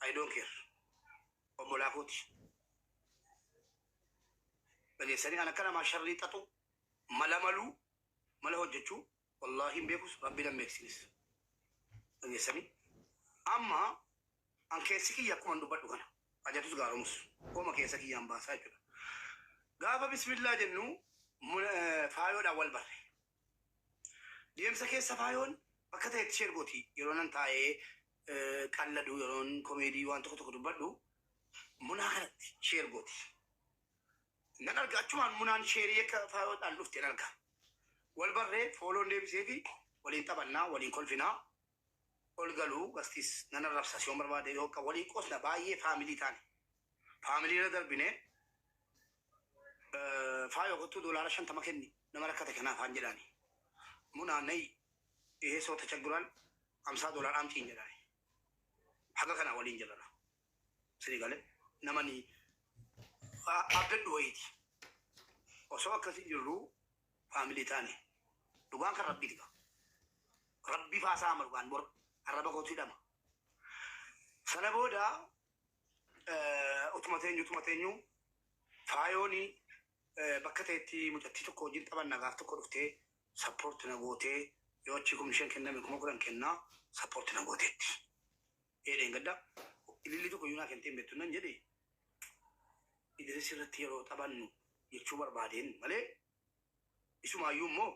I don't care. Obbolaa kooti. Dhageessanii, an akka namaa sharrii xaxu, mala maluu, mala hojjechuu wallaahi hin beekus, rabbi nan beeksinis. Dhageessanii, amma an keessi kiyya akkuma dubbadhu kana ajatus gaaromus hooma keessa kiyyaan baasaa jechuudha. Gaafa bismillaa jennu faayoodhaan wal barre. Deemsa keessa faayoon bakka ta'etti ishee ergooti. Yeroo nan taa'ee qalladu, yeroon komeedii waan tokko tokko dubbadhu, munaa kanatti ishee ergooti. Nan arga, achumaan munaan share akka faayoodhaan dhufte nan arga. Wal barree, follown deebisee fi waliin taphannaa, waliin kolfinaa, ol galuu gastis nan arrabsa si yoon barbaade, yoo akka waliin qosna baay'ee family taane. Family irra darbinee, faayoo kottuu $50 kenni nama rakkate kanaaf haan jedhaani. Munaa nayi ይሄ ሰው ተቸግሯል $50 አምጪኝ jedhaani. Haga kana waliin jirra. Sini galee namani abdadhu wayiiti. Osoo akkasii jirru family taane, dhugaan kan rabbiiti gaa. Rabbi faasaa ama dhugaan bor arraba kootu hidhama. Sana booda utuma teenyu faayooni bakka ta'etti mucattii tokko wajjin taphanna, gaaf tokko dhuftee support na gootee, yoo achi 5,000 kenname 10,000 kennaa support na gooteetti. Eedheen gadda ililli tokko iyyuu naa kentee hin beektu nan jedhe. Idris irratti yeroo taphannu jechuu barbaadeen malee, isumaayyuu immoo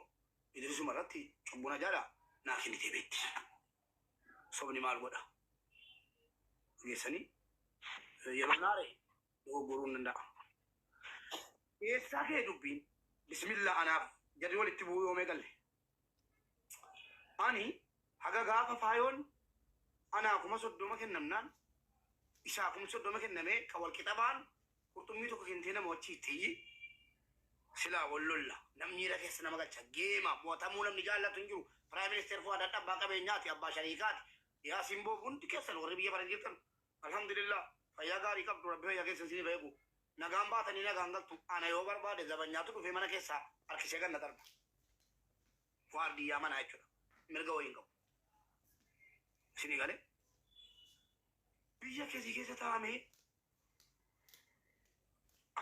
Idrisuma irratti cubbuna jaala naa kennitee beekti. Sobni maal godha? Geessanii yeroo naare dogoggoruu hin danda'a. Eessaa kee dubbiin bismillah anaaf jarri walitti bu'uu yoomee galle. Ani haga gaafa faayoon anaa 30,000 kennamnaan isaa 30,000 kennamee kan wal qixa ba'an, qurxummii tokko kentee nama wachiitti silaa wal lolla. Namni miira keessa nama galcha, geema mo'atamuu namni jaallatu hin jiru. Prime Minister Fuad adda abbaa qabeenyaati, abbaa shariikaati. Yaa simboo, hundi keessan warri biyya faran jirtan, alhamdulillah, fayyaa gaarii qabdu. Rabbi fayyaa keessan isinii eegu. Nagaan baatanii nagaan galtu. Ana yoo barbaade zabanyaatu dhufee mana keessaa harkisee ganna darba, waardiyyaa manaa jechuudha. Mirga wayii hin qabu. Isinii galee, biyya keessi keessa taa'amee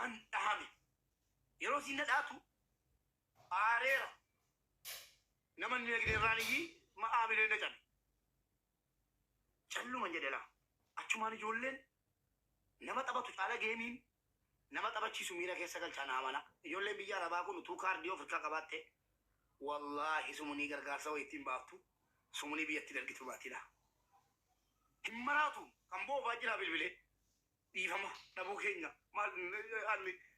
an dhahame. Yeroo isin na dhaatu aareera. Nama inni eegne irraan iyyii ma'aamilee na cabe. Calluman jedhe laa. Achumaan ijoolleen nama taphatu caala gameiin nama taphachiisu miira keessa galchaa naa amana. Ijoolleen biyya Arabaa kun utuu kaardii of harkaa qabaatte, wallaahi sumunii gargaarsa wayii ittiin baaftu, sumunii biyyatti dargitu baatidha. Hin maraatu kan boofaa jira bilbilee dhiifama dhabuu keenya maal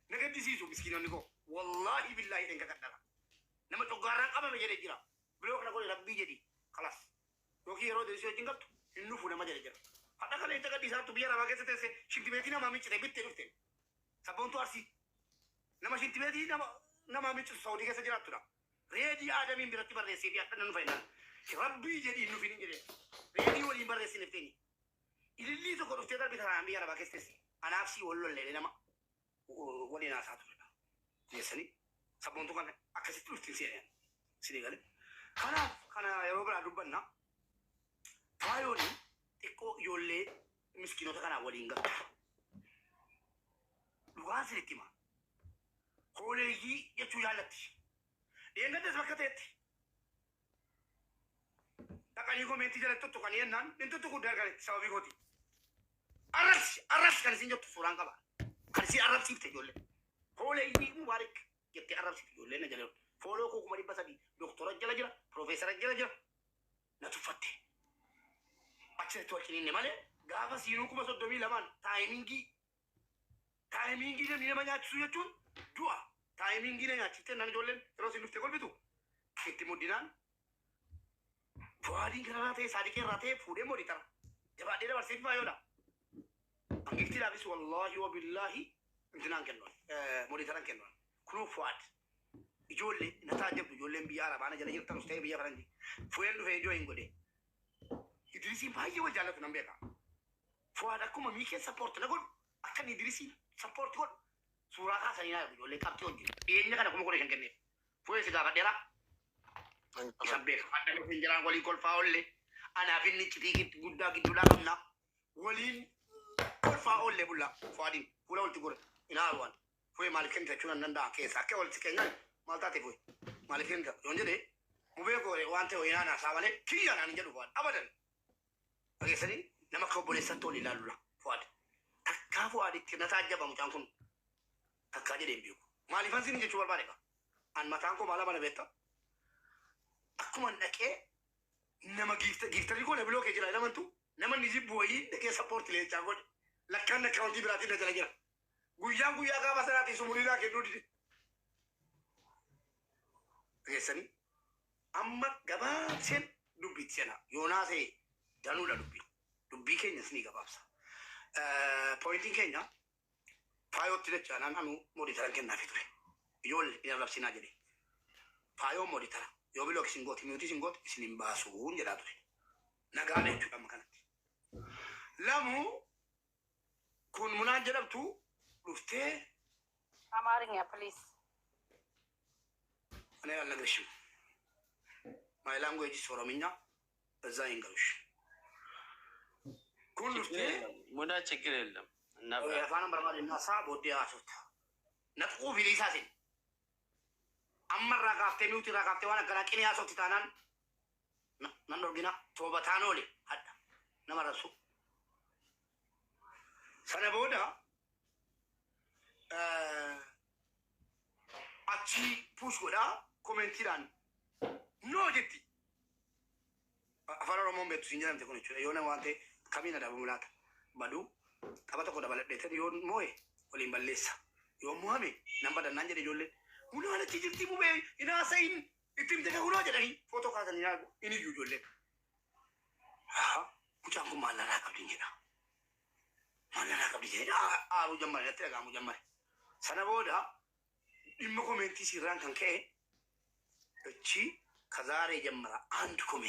na gaddisiisu miskiinonni koo, wallaahi billaahi dhenka kadhara. Nama coggaarraan qabame jedhe jira. Block na godhe, rabbii jedhi kalas. Yookiin yeroo deessi wajjin galtu hin dhufu nama jedhe jira. Hadha kana itti gadhiisaattu biyya arabaa keessa teesse shintibeetii namaa miccite bittee dhufte. Sabboontuu Arsii. Nama shintibeetii nama namaa miccitu Saudii keessa jiraattudha. Reedii Aadamiin biratti barreessee fi hadha nan dhufa jennaan. Rabbii jedhii hin dhufin jedhee. Reedii waliin barreessine fteeni. Ilillii tokko dhuftee darbi tanaan biyya arabaa keessa teesse. Anaaf sii wal lollee nama waliin haasaa turedha. Geessanii sabboontuu kana akkasitti dhuftin si'e. Sinii galee. Kanaaf kana yeroo biraa dubbanna. Faayoon xiqqoo ijoollee miskiinota kanaa waliin galtu. Dhugaan sinitti hima. Hooleeyyii jechuu jaallatti. Dheengaddas bakka ta'etti dhaqanii commentii jalatti tuttuqanii jennaan hin tuttuqu darganitti sababii kooti. Arrabsi arrabsi kan isin jettu suuraan qaba. Kan isin arrabsiifte ijoollee. Hooleeyyii mubaarik jettee arrabsiifte ijoollee na jala. Follow koo 300,000, doktora jala jira, piroofeesara jala jira. Na tuffatte. Achirratti wal ciniinne malee gaafa siinuu 32,000 timingii namni nama nyaachisu jechuun du'a. Timingii na nyaachiftee naan ijoolleen yeroo isin dhuftee kolfitu itti muddinaan Fuwaadiin kanarraa ta'e, Saadiqee irraa ta'e fuudhee moditara. Jabaadhee dabarsee fi faayoodha. Hangiftiidhaafis wallaahi wa billaahi intinaan kennuun moditaran kennuun. Kunoo Fuwaad ijoollee na taajjabdu, ijoolleen biyya Arabaa na jala jirtanus ta'e biyya Faranjii. Fuween dhufee ijoo hin godhe. Idrisiin baay'ee wal jaallatu nan beeka. Fuwaad akkuma miikeen support na godhu, akka inni Idrisiin support godhu suuraa kaasanii naa ergu ijoollee qabxii wajjin. Dhiyeenya kana 15,000 kenneef. Fuwee si gaafadheera. Isan beeka. Hadha hin jiraan waliin kolfaa oolle. Anaaf inni iccitii guddaa gidduudhaa qabna. Waliin Kolfaa oollee bullaa Fuwaadiin fuula walitti gore hin haaruwan. Fu'ee maaliif kennita jechuun nan danda'a keessa akka walitti keenyaan maal taate fu'e maaliif kennita yoon jedhe mubee goore waan ta'e wayinaa naasaa malee kiyya naan hin jedhu Fuwaad abadan. Dhageessanii nama akka obboleessatti wal ilaalula Fuwaad. Takkaa Fuwaaditti na taajjaba mucaan kun takkaa jedhee hin beeku. Maaliifan siin jechuu barbaade kaa? An mataan koo maal amana beektaa? Akkuman dhaqee nama giiftarri koo na bilookee jira hin amantu nama inni jibbu wayii dhaqee support leencaa godhe lakkaan akkaawuntii biraatiin na jala jira. Guyyaan guyyaa gaafa sanaatiin sumurii naa kennuu dide. Dhageessanii amma gabaabseen dubbiitti seenaa. Yoonaa ta'e danuudha dubbii. Dubbii keenyas ni gabaabsa. Pointiin keenya faayootti dachaanaan anu moditaran kennaafi ture. Ijoollee hin arrabsinaa jedhe. Faayoon moditara yoo block isin gooti mute isin gooti isin hin baasuun jedhaa ture. Nagaadha jechuudha amma kanatti. Lamu kun munaan jedhamtu dhuftee አማርኛ please. እኔ አልነግርሽም። My language is ኦሮምኛ እዛ ይንገሩሽ። Kun ችግር dhuftee የለም ሙና፣ ችግር የለም እናብራራ። afaan barbaade haasaa booddee haasofta. Naquu fi dhiisaa sin. Amma irraa kaaftee mute irraa kaaftee waan akkanaa qinee haasofti taanaan nan dhorgina toobataan oole hadha nama rabsu. Sana booda achi push godhaa commentiidhaan no jetti. Afaan Oromoon beektu siin jedhamte kun jechuudha. Yoo nama waan ta'e kamiin adabamu laata? Baduu tapha tokko dabaladhee ta'e yoo moo'e waliin balleessa. Yoo mo'ame nan badannaan jedhe ijoolleen. Munaan achi jirti mubee hin haasa'iin itti himte kunoo jedhanii footoo kaasanii hin argu hin iyyuu ijoolleen. Haa mucaan kun maal narraa qabdi jedha. Maal narraa qabdi jedhee aaruu jammare natti dhaga'amuu jammare. Sana booda dhimma commentii sirraan kan ka'e እቺ ከዛሬ ጀምራ አንድ comment